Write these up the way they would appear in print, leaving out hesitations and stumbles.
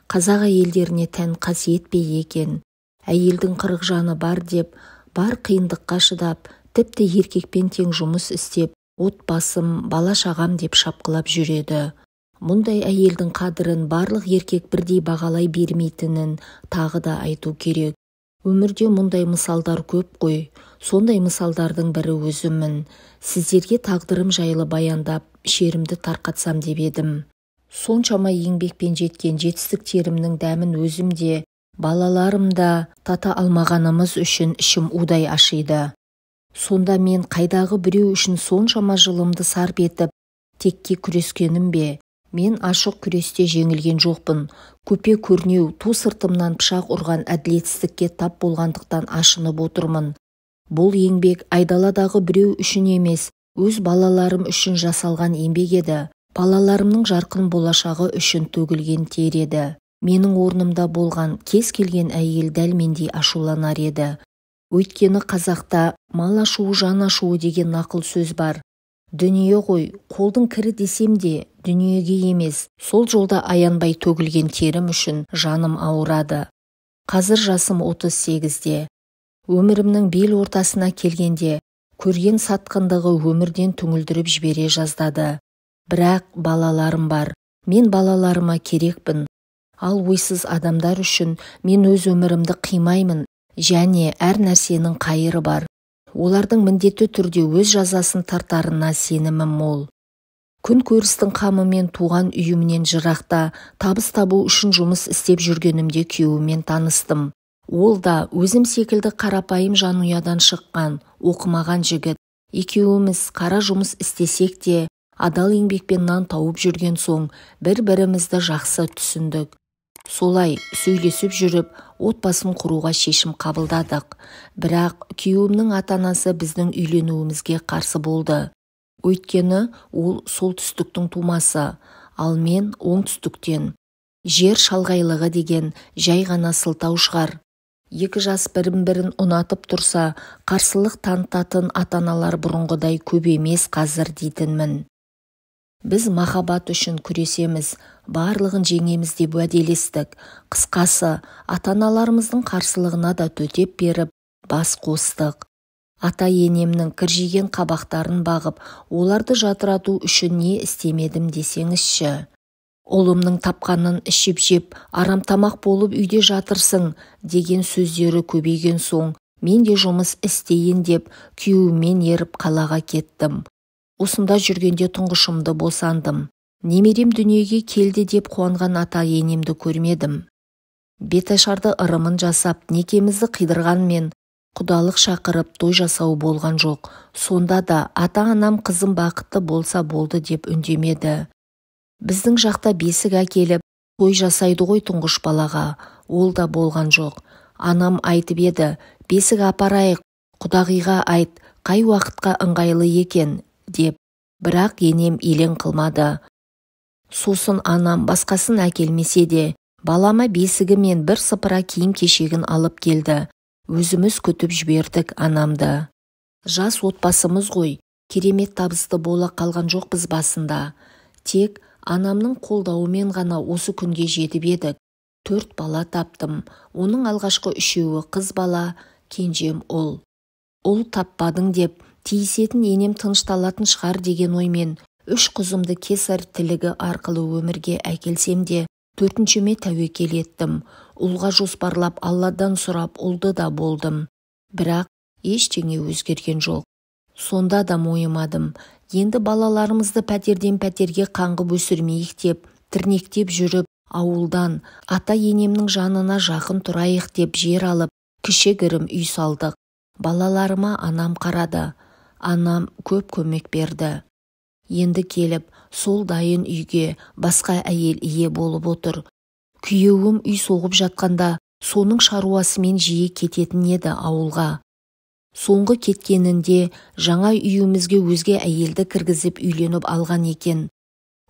Қазақ әйелдеріне тән қасиет пе екен? Әйелдің 40 жаны бар деп, бар қиындыққа шыдап, тіпті еркекпен тең жұмыс істеп, отбасым, бала-шағам деп шапқылап жүреді. Мұндай әйелдің қадірін барлық еркек бірдей бағалай бермейтінін тағы да айту керек. Өмірде мұндай мысалдар көп қой. Сондай мысалдардың бірі өзіммін. Сіздерге тағдырым жайлы баяндап, шерімді тарқатсам деп едім. Соншама еңбекпен жеткен жетістіктерімнің дәмін өзім де, балаларым да тата алмағанымыз үшін ішім удай ашиды. Сонда мен қайдағы біреу үшін соншама жылымды сарп етіп, текке күрескенім бе? Мен ашық күресте жеңілген жоқпын. Көпе көрнеу ту сыртымнан пышақ ұрған әділетсіздікке тап болғандықтан ашынып отырмын. Бұл еңбек айдаладағы біреу үшін емес, өз балаларым үшін жасалған еңбек еді. Балаларымның жарқын болашағы үшін төгілген тер еді. Менің орнымда болған кез келген әйел дәл мендей ашуланар еді. Өйткені қазақта мал ашуы жан ашуы деген нақыл сөз бар. Дүние ғой, қолдың кірі десем де, дүниеге емес, сол жолда аянбай төгілген терім үшін жаным ауырады. Қазір жасым 38-де. Өмірімнің бел ортасына келгенде, көрген сатқындығы өмірден түңілдіріп жібере жаздады. Бірақ балаларым бар. Мен балаларыма керекпін. Ал ойсыз адамдар үшін мен өз өмірімді қимаймын және әр нәрсенің қайыры бар. Олардың міндетті түрде өз жазасын тартарына сенімім мол. Күн көрістің қамымен туған үйімнен жырақта табыс табу үшін жұмыс істеп жүргенімде күйеуіммен таныстым. Ол да өзім секілді қарапайым жанұядан шыққан, оқымаған жігіт. Екеуіміз қара жұмыс істесек те, адал еңбекпен нан тауып жүрген соң бір-бірімізді жақсы түсіндік. Солай сөйлесіп жүріп, отбасын құруға шешім қабылдадық. Бірақ күйеуімнің ата-анасы біздің үйленуімізге қарсы болды. Өйткені ол солтүстіктің тумасы, ал мен оңтүстіктен. Жер шалғайлығы деген жай ғана сылтау шығар. Екі жас бірін-бірін ұнатып тұрса, қарсылық танытатын ата-аналар бұрынғыдай көп емес қазір дейтінмін. Біз махаббат үшін күресеміз, барлығын жеңеміз деп уәделестік. Қысқасы, ата-аналарымыздың қарсылығына да төтеп беріп, бас қостық. Ата-енемнің кіржиген қабақтарын бағып, оларды жатырату үшін не істемедім десеңізші. Ұлымның тапқанын ішіп-жеп, арам тамақ болып үйде жатырсың деген сөздері көбейген соң, мен де жұмыс істейін деп күйеуіммен еріп қалаға кеттім. Осында жүргенде тұңғышымды босандым. Немерем дүниеге келді деп қуанған ата-енемді көрмедім. Беташарды ырымын жасап, некемізді қидырғанмен, құдалық шақырып той жасау болған жоқ. Сонда да ата-анам қызым бақытты болса болды деп үндемеді. Біздің жақта бесік әкеліп, той жасайды ғой тұңғыш балаға. Ол да болған жоқ. Анам айтып еді, бесік апарайық, құдағиға айт, қай уақытқа ыңғайлы екен деп. Бірақ енем елең қылмады. Сосын анам басқасын әкелмесе де, балама бесігі мен бір сыпыра киім-кешегін алып келді. Өзіміз күтіп жібердік анамды. Жас отбасымыз ғой, керемет табысты бола қалған жоқпыз басында. Тек анамның қолдауымен ғана осы күнге жетіп едік. 4 бала таптым. Оның алғашқы 3-еуі қыз бала, кенжем ұл. Ұл таппадың деп, тиісетін енем тынышталатын шығар деген оймен 3 қызымды кесар тілігі арқылы өмірге әкелсем де, 4-шіме тәуекел еттім. Ұлға жоспарлап, Алладан сұрап, ұлды да болдым. Бірақ ештеңе өзгерген жоқ. Сонда да мойымадым. Енді балаларымызды пәтерден пәтерге қаңғып өсірмейік деп, тірнектеп жүріп, ауылдан, ата-енемнің жанына жақын тұрайық деп жер алып, кішігірім үй салдық. Балаларыма анам қарады. Анам көп көмек берді. Енді келіп, сол дайын үйге басқа әйел ие болып отыр. Күйеуім үй соғып жатқанда, соның шаруасымен жиі кететін еді ауылға. Соңғы кеткенінде жаңа үйімізге өзге әйелді кіргізіп үйленіп алған екен.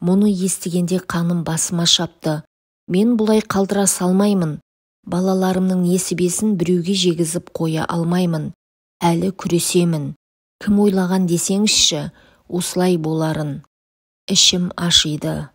Мұны естігенде қаным басыма шапты. Мен бұлай қалдыра салмаймын. Балаларымның несібесін біреуге жегізіп қоя алмаймын. Әлі күресемін. Кім ойлаған десеңізші, осылай боларын. Ішім ашиды.